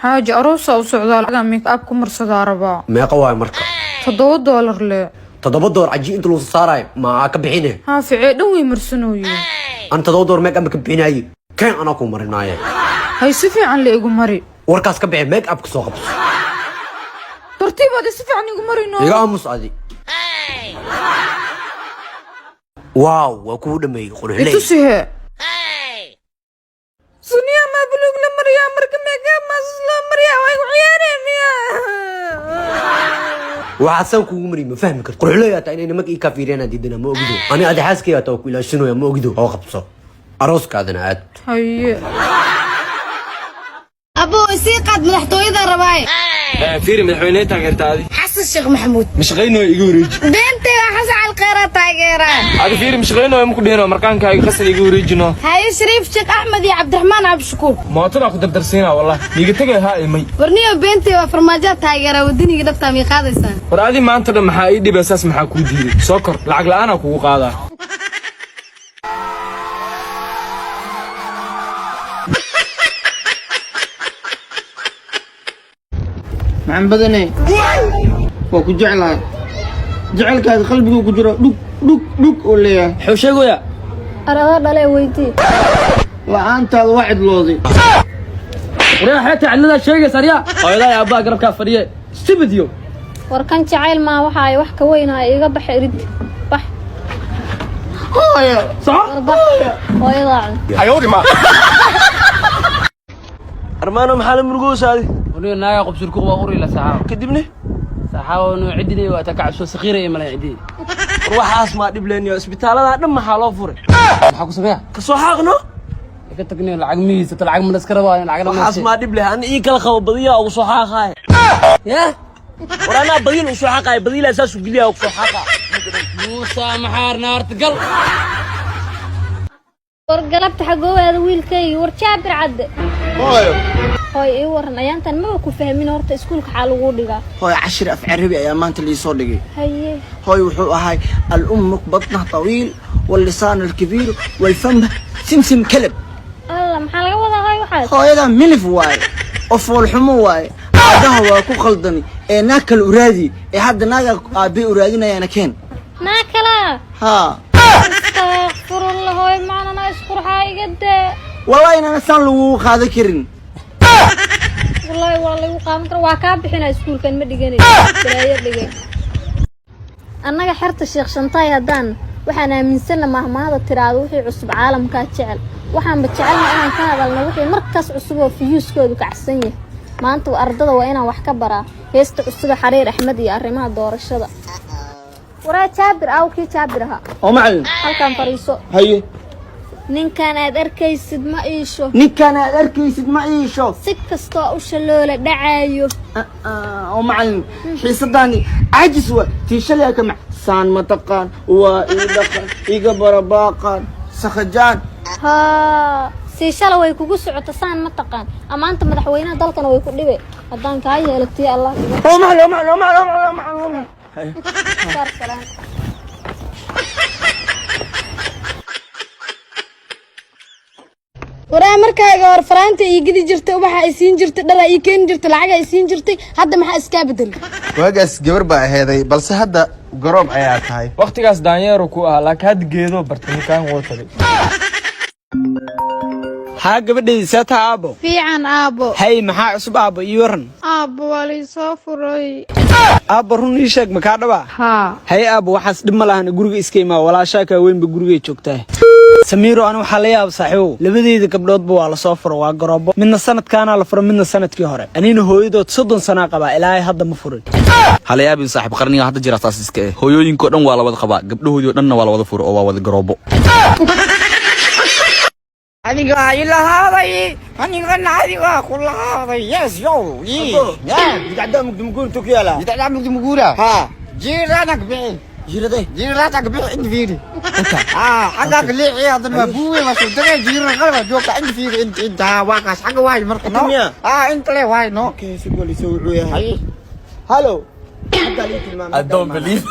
Xaaji, aroosaa u socdaa, lacagaa make up ku marsadaa rabaa. Meeqa waayo marka? $7 le. $7 caji inta lagu soo saarayo ma ka bixine? Haa, ficee dhan way marsanooyeen. An $7 make up ma ka bixinaaye, keen anaa kuu marinaaye. Hay, si fiican la igu mari. Warkaas ka bixi, make up ka soo qabso. Tartiibaad, si fiican igu marino. Iga aamus adi. Waaw, waa kuu dhameeyey, quruxley. Itusihe suniya maa buluug la mariyaa? Marka make up maasas loo mariyaa? Waa igu ciyaareen miya? Waxaa san kugu mariy ma fahmi karto, quruxley taa inay nimanka ii kaa fiiriyaan diidana, ma ogido? Ani adi xaaskayga taa waa ku ilaashanooya, ma ogido? Oo qabso, arooskaadana aad. Haye. Abuu, isii qaad, madaxtooyada rabaaye. Fiiri, madaxweyne taageerta adi? Xasan Sheekh Maxamuud. Mashaqaynooyo, iga wareeji. Beentay, waa Xasan Calkheyra taageera. Adi fiiri, mashaqaynooyo maku dhihino, markaankaaga qasal iga wareejino. Haye, Shariif Sheekh Axmed iyo Cabdiraxmaan Cabdishakuur. Mootadaa ku dardarsiinaa, wallah miiga tegay haa imay. Warniyo, beentay, waa Farmaajoa taageera, wadaniga dhabtaa mii qaadaysaa? War adi maanta dhan maxaa ii dhibay? Saas maxaa kuu diiday? Soo kor, lacag la'aanaa kugu qaadaa. Maxaan badane, waa ku jeclahay, jecelkaas qalbiguu ku jiro dhug dhug dhug oo leeyahay. Muxuu sheegayaa? Arada dhalee weydii. La-aantaada waa cidlooday. Waryaa, xeeta cidladaa sheegaysa? Aryaa, hooyadaa aabbaha garabkaa fadhiye, stupid yo. War kan jacayl maa, waxa ay wax ka weynaa iga baxa, irid bax. Hooyo. War bax, hooyadaa cun. Armaano, maxaa la murugoosaadi? Aniga naaga qobsurku waa uri la saxaa. Kadibne? Saxaa nu cidini waa ta kacabso saqiira ee malay cidini. War waxaas maa dhib leeniyo? Isbitaaladaa dhan maxaa loo furay? Maxaa ku sameeyaa? Kasoo xaaqno. Ka tagniyo, lacag mihiisa, lacag ma laska rabaa, lacag la. Waxaas maa dhib leh? Ani ii kala qabo, badiyaa ugu soo xaaqaaya. Ya. War anaa badiil ugu soo xaaqaaya, badiilaa saasu geliyaa ugu soo xaaqa. Muusa maxaar naarta gal. War galabta xagoowaada wiilkaygi? War Jaabir Cadde. Hooyo. Hooy, ii waran? Ayaantan maba ku fahmin. Horta iskuulka xaa lagu dhigaa? Hooyo, cashir af carabi ayaa maanta liisoo dhigay. Haye. Hooyo, wuxuu ahay الأمك بطنه طويل واللسان الكبير والفم سمسم كلب. Alla, maxaa laga wadaa hooy waxaas? Hooyada milif waaye oo foolxumo waaye, aabbaha waa ku khaldani ee naag kale uraadi, ee hadda naaga aabbay uraadinayaana keen. Naa kalaa? Haa. Astaqfirullah, hooy macnana isqurxaa, iga daa. Wallahi inaana saan lagugu qaadan karin. Wallaahi waa lagu qaadan kara, waa kaa bixinaa iskuulkan, ma dhiganay, balaayo dhigay. Annaga xerta Sheekh Shantaay haddaan waxaan aaminsanna mahmaahda tiraahdo wixii cusub caalamkaa jecel. Waxaanba jecelna inaan ka hadalno wixii markaas cusub oo fiyuuskoodu kacsan yahay. Maanta ardada waa inaan wax ka baraa heesta cusube Xariir Axmed iyo arrimaha doorashada. Waraa Jaabir, aaw kii Jaabir ahaa? Oo macallin. Halkan fadhiiso. Haye. Ninkan aad arkaysid ma iisho. Ninkan aad arkaysid ma iisho. Si kastoo usha loola dhacaayo. Oo macallin, xiisadaani caajis waa tii shalay ka mac saan ma taqaan, waa ii dhaqan iga barabaaqan sakhajaan. Haa, sii shala way kugu socota saan ma taqaan. Amaanta madaxweynaha dalkana way ku dhibe haddaan kaa yeelo tii Allah iga. Oo macallin, oo macallin, oo macallin, oo macallin, oo macallin. Saar salaan. Waraa, markaaga hor faraanta ii gidi jirtay, ubaxa ay siin jirtay, dhar ay ii keeni jirtay, lacag ay siin jirtay, hadda maxaa iskaa bedelay? Waagaas gabar baa aheeday, balse hadda garoob ayaa tahay. Waqtigaas daanyeeru ku ahaa, laakiin hadda geedoo bartay, ninkaan wuu tagay. Haa, gabadheydii, see taha aabbo? Fiican, aabbo. Hay, maxaa cusub aabbo? Ii waran. Aabbo, waa laysoo furay. Aabbo, run ii sheeg, makaa dhabaa? Haa. Hay aabbo, waxaas dhib ma lahan, guriga iska imaa, walaashaa kaa weynba gurigay joogtaa. Samiiro, ani waxaa la yaaba saaxiibow, labadeyda gabdhoodba waa lasoo furo, waa garoobo, midna sanadkaanaa la furo, midna sanadkii hore. Anina hooyadood 30 sanaa qabaa, ilaahay hadda ma furin. Hala yaabin saaxiib, qarniga hadda jira saas iska eh. Hooyooyinkoo dhan waa la wada qabaa, gabdhahoodii oo dhanna waa la wada furo oo waa wada garoobo. Adiga ilahaaday, anigana adiga ku lahaaday. Yes yo. Bidcada mugdi intuu ku yaalaa? Bidcada mugdi muguura. Haa. Jiiranak bixi. Jiirade. Jiiranak bixi, inta fiiri. Ah, xaggaak liici haddana waa buuwe, waa soo degay, jiira qalba joogta, inta fiiri, inta inta waa kaas xagga waay marka no. Miya? Ah, inta le waay no. Okay, si gooliso wuxuu yahay. Hello. Hadda lii tilmaamay. I don't believe.